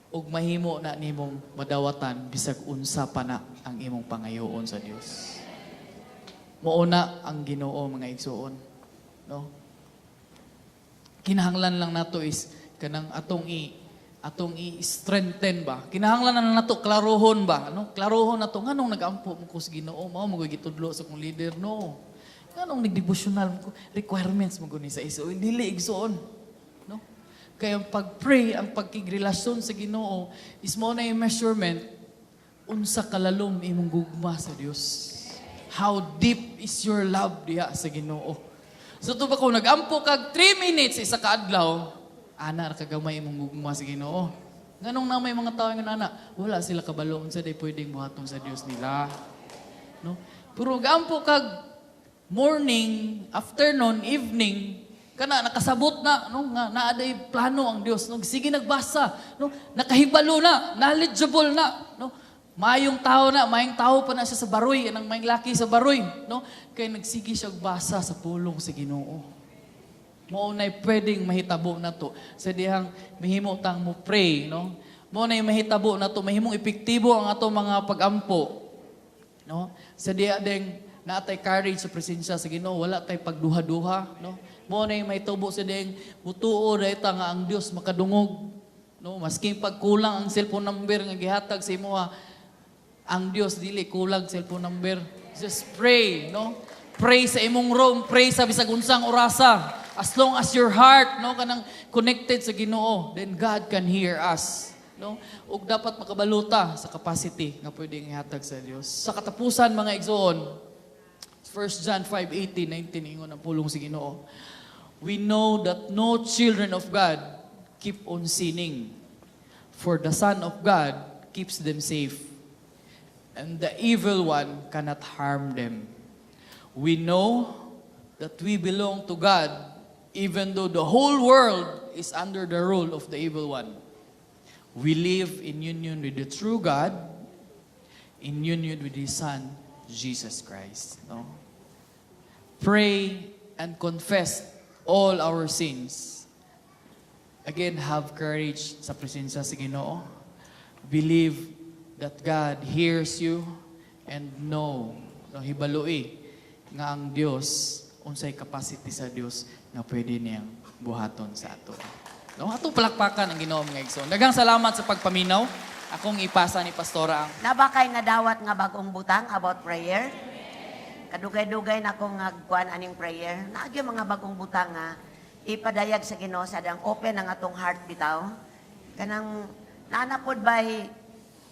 ug mahimo na nimong madawatan bisag unsa pa na ang imong pangayoon sa Dios. Mao na ang Ginoo, mga igsoon, no? Kinahanglan lang nato is kanang atong i-strengthen ba. Kinahanglan na nato klarohon ba, no? Klarohon nato nganong nagampo mo ko sa Ginoo. Mao mo gitudlo sa kong leader, no? Nganong nagdevotional mo ko, requirements mo guni sa iso. Dili, igsoon, no? Kaya ang pag-pray, ang pagkigrelasyon sa Ginoo is mo na yung measurement unsa kalalom imong gugma sa Dios. How deep is your love diha sa Ginoo? So to ba kung nagampo kag 3 minutes isa ka adlaw, ana ra kagamay imong gugma sa Ginoo. Nganong na may mga tao nga ana, wala sila kabalo unsa day pwedeng buhaton sa Dios nila. No? Pero gampo kag morning, afternoon, evening, kana nakasabot na no nga naa day plano ang Dios, no? Sige nagbasa, no, nakahibalo na, knowledgeable na, no? Mayong tao na, mayong tao pa na siya sa baroy, anang mayong laki sa baroy, no? Kay nagsige siya og basa sa pulong sa Ginoo. Mao na'y pwedeng mahitabo na to sa dihang mahimo tang mo pray, no? Mao na'y mahitabo na to, mahimong epektibo ang ato mga pagampo, no? Sa diha ding naatay courage sa presensya sa Ginoo, wala tay pagduha-duha, no? Mao na'y mahitabo sa dihang mutuo dahil ta nga ang Dios makadungog, no? Maski pagkulang ang cellphone number nga gihatag sa imoha, ang Dios dili kulang cellphone number. Just pray, no? Pray sa imong room, pray sa bisag unsang orasa. As long as your heart, no, kanang connected sa Ginoo, then God can hear us. No? Ug dapat makabalo ta sa capacity nga pwedeng ihatag sa Dios. Sa katapusan, mga igsoon, 1 John 5:18, 19, ingon ang pulong sa Ginoo: "We know that no children of God keep on sinning, for the Son of God keeps them safe, and the evil one cannot harm them. We know that we belong to God even though the whole world is under the rule of the evil one. We live in union with the true God, in union with His Son, Jesus Christ." No? Pray and confess all our sins. Again, have courage sa presensya sa Ginoo. Believe that God hears you and know, no, hibaloi nga ang Dios, unsay capacity sa Dios nga pwede niyang buhaton sa ato. No, atong palakpakan ang Ginoo, mga igsoon. Daghang salamat sa pagpaminaw. Akong ipasa ni Pastora ang Naa ba kay nadawat nga bagong butang about prayer? Kadugay-dugay na akong nagkuan aning prayer. Naa gyud mga bagong butang nga ipadayag sa Ginoo sa dang open ang atong heart bitaw. Kanang naa pod bay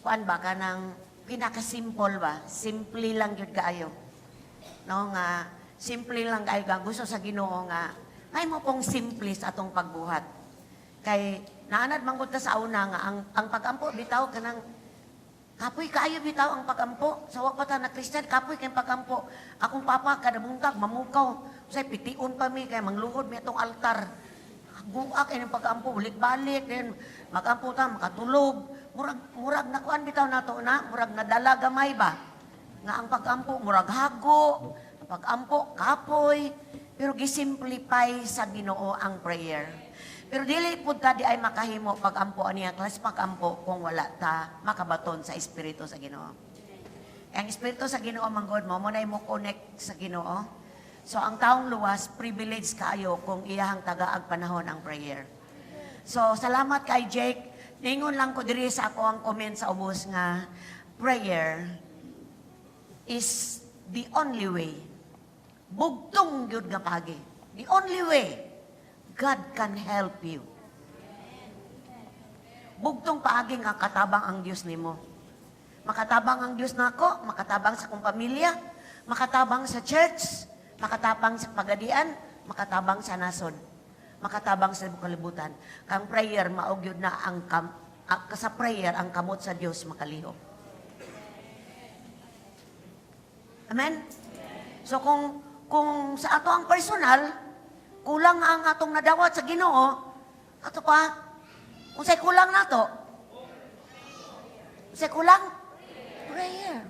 kuan ba, kanang pinaka-simple ba? Simple lang gyud kaayo. No, nga simple lang kaayo nga gusto sa Ginoo nga may mo pong simple sa atong pagbuhat. Kay naanad man gud ta sa una nga ang pagampo bitaw kanang kapoy kaayo bitaw ang pagampo. Sa wa pa ta na Christian, kapoy kay pagampo. Akong papa kada buntag mamukaw. Say pition pa mi kay mangluhod mi atong altar. Guak kay ng pagampo, balik-balik then magampo ta, makatulog. Murag nakuan bitaw nato na, murag nadala gamay ba. Nga ang pagampo murag hago, ang pagampo kapoy, pero gisimplify sa Ginoo ang prayer. Pero dili pud ta diay makahimo pagampo ani ang class pagampo kung wala ta makabaton sa Espiritu sa Ginoo. Ang Espiritu sa Ginoo man gud mo nay mo connect sa Ginoo. So ang taong luwas, privilege kaayo kung iyahang tagaag panahon ang prayer. So salamat kay Jake. Ningon lang ko diri sa ako ang comment sa ubos nga prayer is the only way. Bugtong gyud nga pagi. The only way God can help you. Bugtong paagi nga katabang ang Dios nimo. Makatabang ang Dios nako, makatabang sa akong pamilya, makatabang sa church, makatabang sa pagadian, makatabang sa nasod, makatabang sa kalibutan. Kang prayer mao gyud na ang sa prayer ang kamot sa Dios makalihok. Amen? So kung sa ato ang personal, kulang ang atong nadawat sa Ginoo, ato pa, unsay kulang nato? Unsay kulang? Prayer.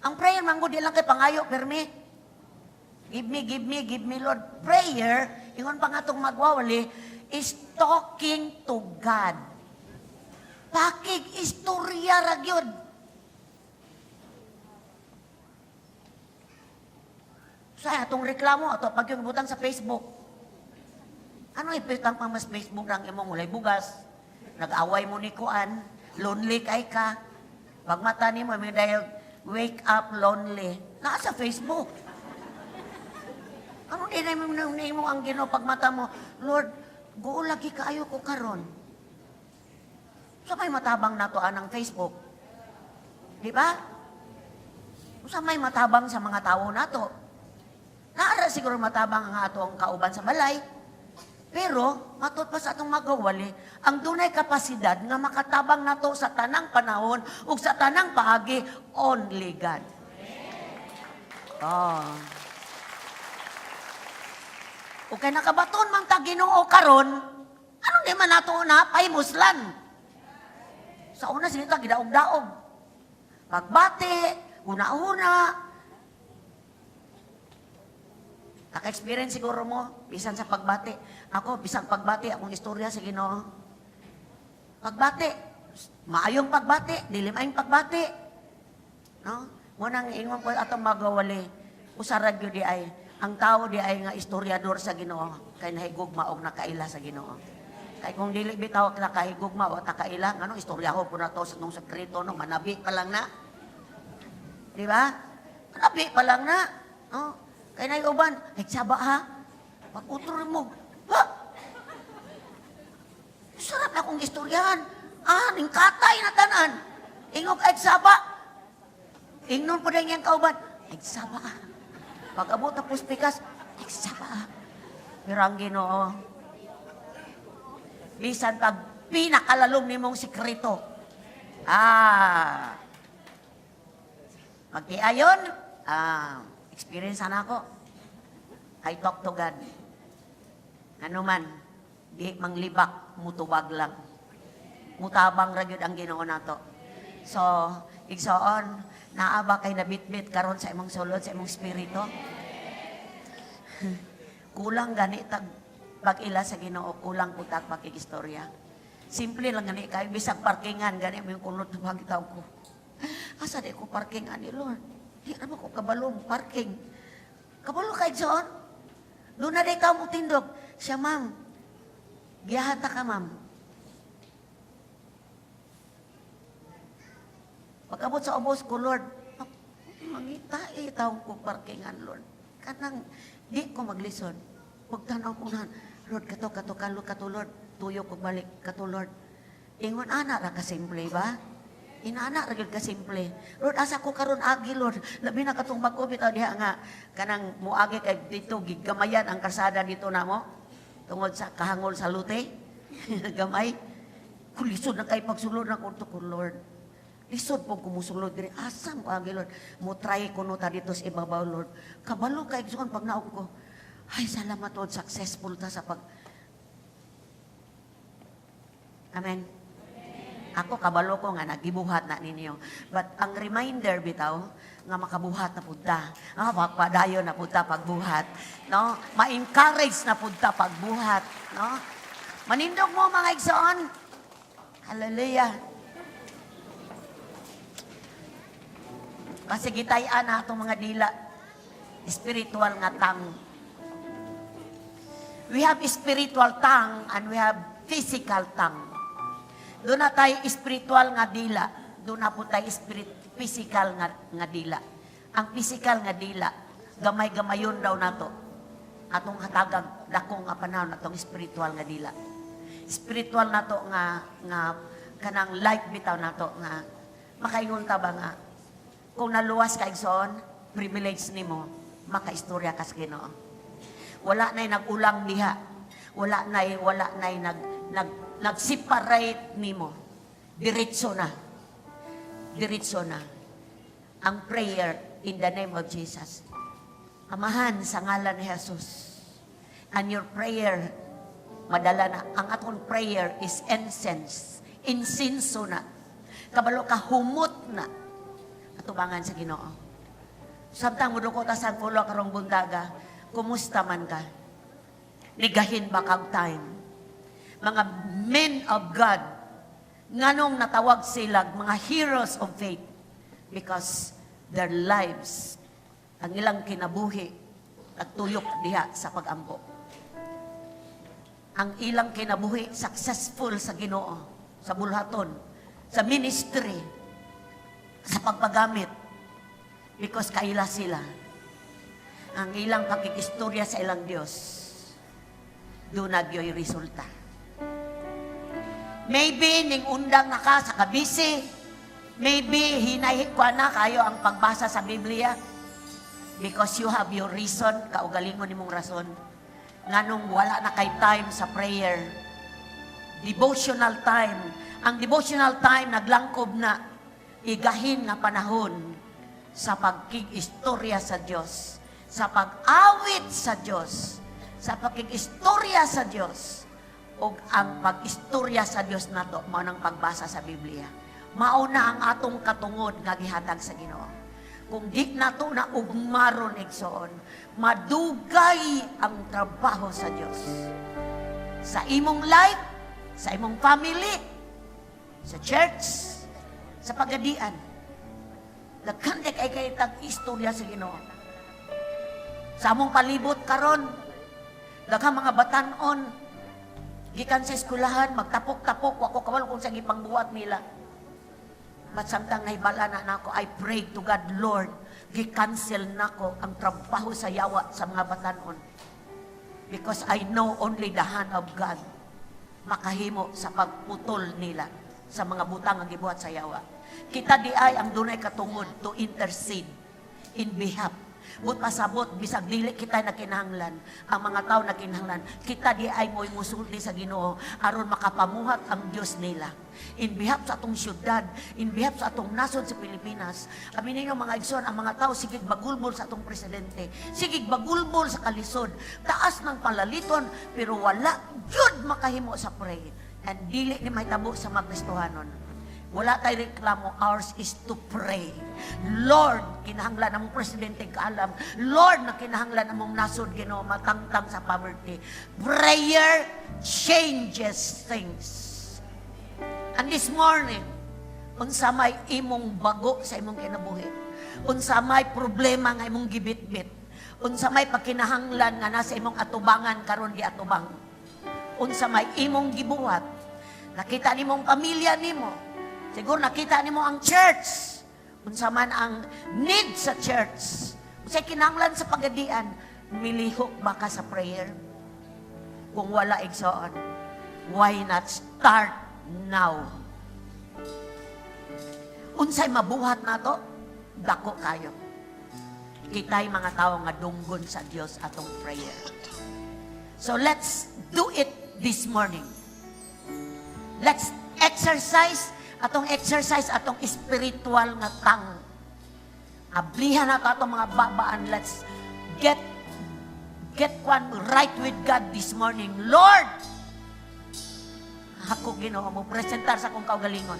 Ang prayer man gud, di lang kay pangayo permi. Give me, give me, give me, Lord. Prayer, ingon pa nga atong magwawali, is talking to God. Pakig istorya ra gyud. Sa atong reklamo, ato pag yung butang sa Facebook. Ano ipitang pang mas Facebook lang imong walay bugas? Nag-away mo ni Kuan, lonely kay ka. Pag mata nimo may dayag, "Wake up lonely." Naa sa Facebook. Ano din na mo ang Ginoo pag mata mo, "Lord, guo lagi kaayo ko karon." Sa may matabang nato anang Facebook? Di ba? Sa may matabang sa mga tao nato? Naara siguro matabang ang ato ang kauban sa balay. Pero, matod pa sa atong magawali, ang dunay kapasidad nga makatabang nato sa tanang panahon ug sa tanang paagi, only God. Oh. O kay nakabaton man ta Ginoo karon, ano di man nato na pahimuslan? Sa una sinita gidaog-daog. Pagbati, una-una. Naka-experience siguro mo, bisan sa pagbati. Ako, bisan pagbati, akong istorya sa Ginoo. Pagbati, maayong pagbati, dili maayong pagbati. No? Munang ingon ko atong magawali, usarag yun di ay, ang tao di ay nga istoryador sa Ginoo, kay nahigugma og nakaila sa Ginoo. Kay kung dili bitaw nakahigugma o nakaila, ngano istorya ko po na to sa nung sekreto, no, manabi pa lang na. Di ba? Manabi pa lang na. No? Kay nay uban, "Ay saba ha." Pag utro mo, ha? Sarap na akong istoryahan. Ah, ning katay na tanan. Ingog ay saba. Ingnon po din yung kauban, "Ay saba ah." Pag abot na puspikas, "Ay saba ah." Pero ang Ginoo, bisan pag pinakalalom nimong sikreto, magtiayon, experience na ako. I talk to God. Ano man, di manglibak, mutubag lang. Mutabang ra gyud ang Ginoo nato. So, igsoon, naa ba kay nabitbit karon sa imong sulod, sa imong spirito? Kulang gani tag pag-ila sa Ginoo, kulang pud tag pakigistorya. Simple lang gani kay bisag parkingan gani mo yung kulot pagitaw ko. Asa di ko parking ani, Lord? Di ra ba ko kabalo mo parking? Kabalo kay John? Doon na di ka mo tindog. Siya, "Ma'am. Giyahan ta ka, ma'am." Pag-abot sa ubos ko, "Lord, mangita eh, taong ko parkingan, Lord. Kanang, di ko maglisod." Pagtanaw ko na, "Lord, kato, kato, kalo, kato, Lord. Tuyo ko balik, kato, Lord." Ingon, ana ra kasimple ba? Inana ra gyud kasimple. "Lord, asa ko karon agi, Lord? Labi na katong bag-o bitaw diha nga kanang muagi kay dito gigamayan ang kalsada dito namo tungod sa kahangol sa lute." Gamay. Kulisod na kay pagsulod na ko ko, "Lord. Lisod po kumusulod diri. Asa mo agi, Lord? Mo try ko no ta dito sa ibabaw, Lord." Kabalo kay igsoon pag naog ko. Ay, salamat, Lord, successful ta sa pag. Amen. Ako kabalo ko nga nagibuhat na ninyo. But ang reminder bitaw nga makabuhat na pud ta. Ah, padayon na pud ta pagbuhat, no? Ma-encourage na pud ta pagbuhat, no? Manindog mo, mga igsoon. Hallelujah. Kasi gitayan na atong mga dila. Spiritual nga tongue. We have spiritual tongue and we have physical tongue. Doon na tayo spiritual nga dila. Doon na po tayo physical nga dila. Ang physical nga dila, gamay-gamayon daw nato. Atong hatagag dako nga panahon atong spiritual nga dila. Spiritual nato nga nga kanang life bitaw nato nga makaingon ta ba nga kung naluwas ka, igsoon, privilege nimo makaistorya ka sa Ginoo. Wala na'y nag-ulang diha. Wala na'y nag nag nag-separate nimo. Diretso na. Diretso na. Ang prayer in the name of Jesus. Amahan, sa ngalan ni Jesus. And your prayer, madala na. Ang atong prayer is incense. Insinso na. Kabalo ka, humot na. Atubangan sa Ginoo. Samtang muduko ta sa ulo karong buntaga, kumusta man ka? Nigahin ba kag time? Mga men of God, nganong natawag sila mga heroes of faith? Because their lives, ang ilang kinabuhi, nagtuyok diha sa pagampo. Ang ilang kinabuhi, successful sa Ginoo, sa bulhaton, sa ministry, sa pagpagamit. Because kaila sila. Ang ilang pakikistorya sa ilang Diyos, doon nagyoy resulta. Maybe ning undang na ka sa kabisi. Maybe hinay ko na kayo ang pagbasa sa Biblia. Because you have your reason, kaugalingon nimong rason. Nganong wala na kay time sa prayer. Devotional time. Ang devotional time naglangkob na igahin nga panahon sa pagkig-istorya sa Diyos, sa pag-awit sa Diyos, sa pagkig-istorya sa Diyos, ug ang pag-istorya sa Dios nato mao nang pagbasa sa Biblia. Mao na ang atong katungod nga gihatag sa Ginoo. Kung di nato na ugmaron, igsoon, madugay ang trabaho sa Dios. Sa imong life, sa imong family, sa church, sa pagadian. Daghan kay kay tag istorya sa Ginoo. Sa among palibot karon, daghang mga batan-on gikan sa eskwelahan, magtapok-tapok, wa ko kabalo kung sa gipangbuhat nila. But samtang nahibala na nako, I pray to God, "Lord, Gi-cancel nako ang trabaho sa yawa sa mga batanon. Because I know only the hand of God makahimo sa pagputol nila sa mga butang ang gibuhat sa yawa. Kita diay ang dunay katungod to intercede in behalf. But pasabot, bisag dili kita nakinahanglan, ang mga tao nakinahanglan, kita diay mo'y musulti sa Ginoo aron makapamuhat ang Dios nila. In behalf sa atong syudad, in behalf sa atong nasod sa Pilipinas. Kami ninyo, mga igsoon, ang mga tao sigig bagulbol sa atong presidente, sigig bagulbol sa kalisod, taas ng palaliton, pero wala jud makahimo sa pray. And dili ni mahitabo sa mga Kristohanon. Wala tay reklamo. Ours is to pray. Lord, kinahanglan among presidente kaalam. Lord, na kinahanglan among nasod, Ginoo, matangtang sa poverty. Prayer changes things. And this morning, unsa may imong bago sa imong kinabuhi, unsa may problema nga imong gibitbit, unsa may pakinahanglan nga nasa imong atubangan karon giatubang, unsa may imong gibuhat, nakita nimong pamilya nimo, siguro nakita nimo ang church, unsa man ang need sa church, unsay kinahanglan sa Pagadian, milihok ba ka sa prayer? Kung wala, igsoon, why not start now? Unsay mabuhat nato? Dako kayo. Kita'y mga tao nga dunggon sa Dios atong prayer. So let's do it this morning. Let's exercise atong spiritual nga tongue. Ablihan nato atong mga babaan. Let's get one right with God this morning. Lord, ako, Ginoo, mo presentar sa akong kaugalingon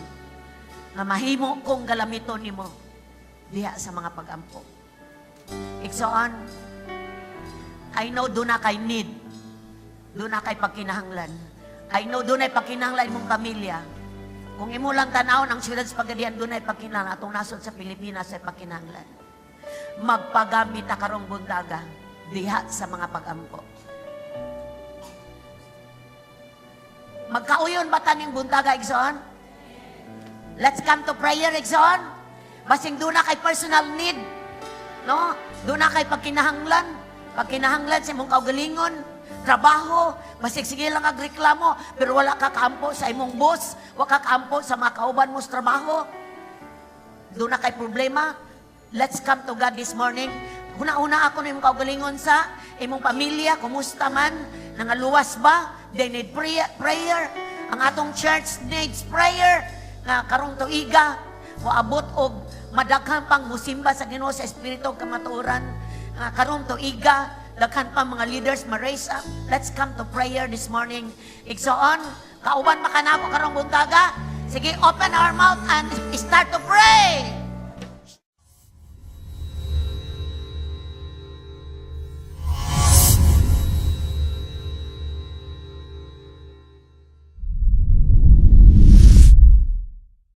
nga mahimo kong galamiton nimo diha sa mga pagampo. Igsoon, I know duna kay need. Duna kay pagkinahanglan. I know dunay pagkinahanglan imong pamilya. Kung imo lang tanawon ang siyudad sa Pagadian, dunay pagkinahanglan. Atong nasod sa Pilipinas ay pagkinahanglan. Magpagamit ta karong buntaga diha sa mga pagampo. Magkauyon ba taning buntaga, igsoon? Let's come to prayer, igsoon. Basing duna kay personal need. No? Duna kay pagkinahanglan. Pagkinahanglan sa imong kaugalingon, trabaho, basig sige lang agreklamo, pero wala ka kaampo sa imong boss, wala ka kaampo sa mga kauban mo sa trabaho. Duna kay problema. Let's come to God this morning. Una-una ako na imong kaugalingon sa imong pamilya, kumusta man, nangaluwas ba? They need prayer. Prayer. Ang atong church needs prayer. Nga karong tuiga, moabot og madaghan pang musimba sa Ginoo sa espiritu ug kamatuoran. Nga karong tuiga, daghan pa mga leaders ma-raise up. Let's come to prayer this morning. Igsoon, kauban makanako karong buntaga. Sige, open our mouth and start to pray.